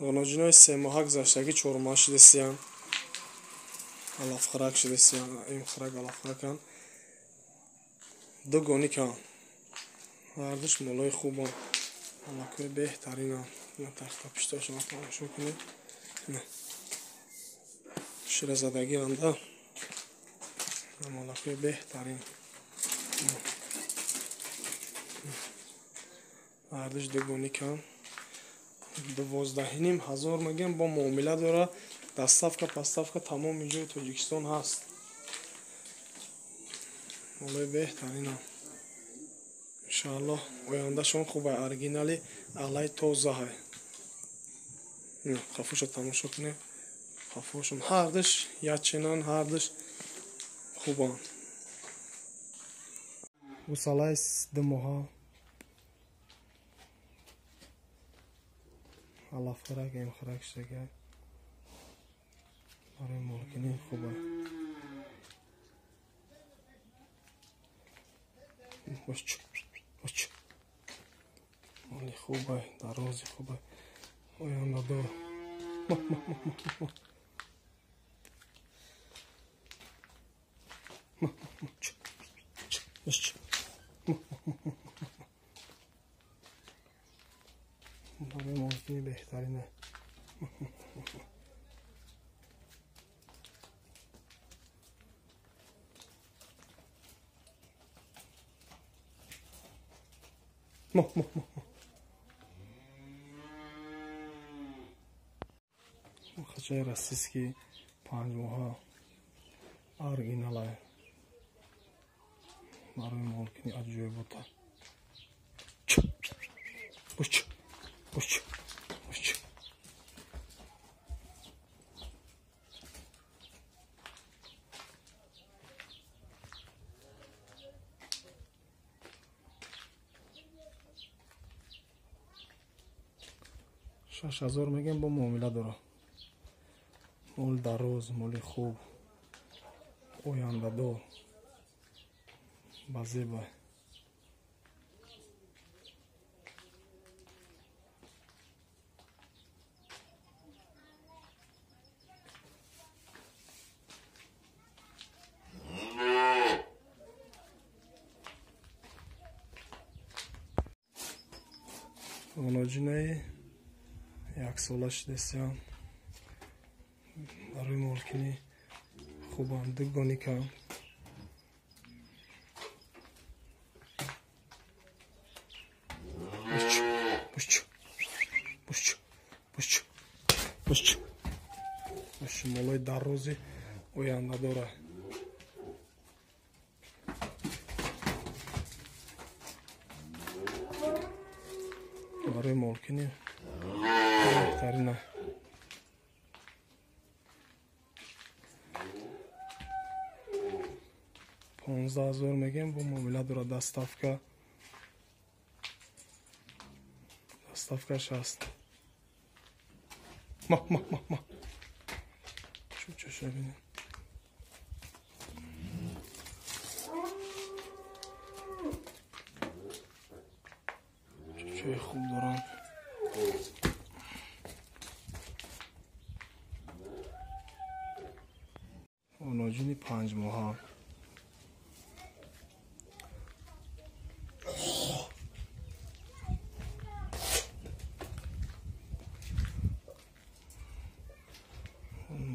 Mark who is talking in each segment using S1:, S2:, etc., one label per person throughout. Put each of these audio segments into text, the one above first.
S1: Ғоноҷинои 3 моҳа гузаштагӣ, 4 моҳа шудесиян, алафхӯрак шудесиян, эмхӯрак, алафхӯракан. Ду гоникан, ҳардуш молои хубан, малакҳои беҳтаринанд. Тахта пиштошона тамошо кунед, ширазадагианда, малакҳои беҳтарин. Ҳардуш ду гоникан, 12,5 ҳазор мегӯям, бо муомила дора. Доставка, поставка тамоми ҷои Тоҷикистон ҳаст. Молои беҳтаринам, иншоаллоҳ, ояндашон хуба. Оригинали алай тозаҳай. Қафоша тамошо кунед, қафошон ҳардуш ячинан, ҳардуш хубанд. Гусалаи 2 моҳа, алафхӯрак, эмхӯрак шудага, барои молкинӣ хуба. Моли хубай, дарози хубай, ояндадор. Барои молкини беҳтарине. Мо мо мо. Хачаи российский 5 моҳа, оригиналай, барои молкини аҷоибота. Буч, буч, буч. 6 ҳазор мегӯям, бо муомила дора. Моли дароз, моли хуб, ояндадор, ба зеба. Оноҷинаи яксола шудесиям, барои молкинӣ хубанд, ду гоникам. Буч, буч, буч, буч, буч, буч. Молои дарози оянда дора. Барои молкинӣ беҳтарина. 15 ҳазор мегӯем, бо муомила дора. Доставкаш ҳаст. Ма ма ма ма. Чучаша бинем. Чучаи хуб доранд. Оноҷини 5 моҳа,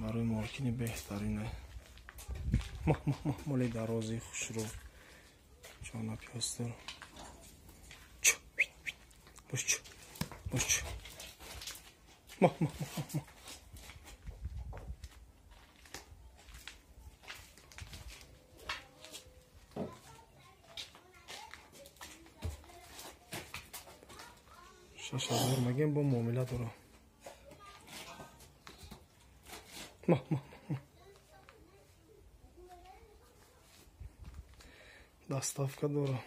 S1: барои молкини беҳтарине. Ма ма ма. Моли дарози хушрӯ, ҷона пёстер. Буч, буч, ма ма ма ма. 6 ҳазор мегӯем, бо муомила дора. Ма ма ма. Доставка дора.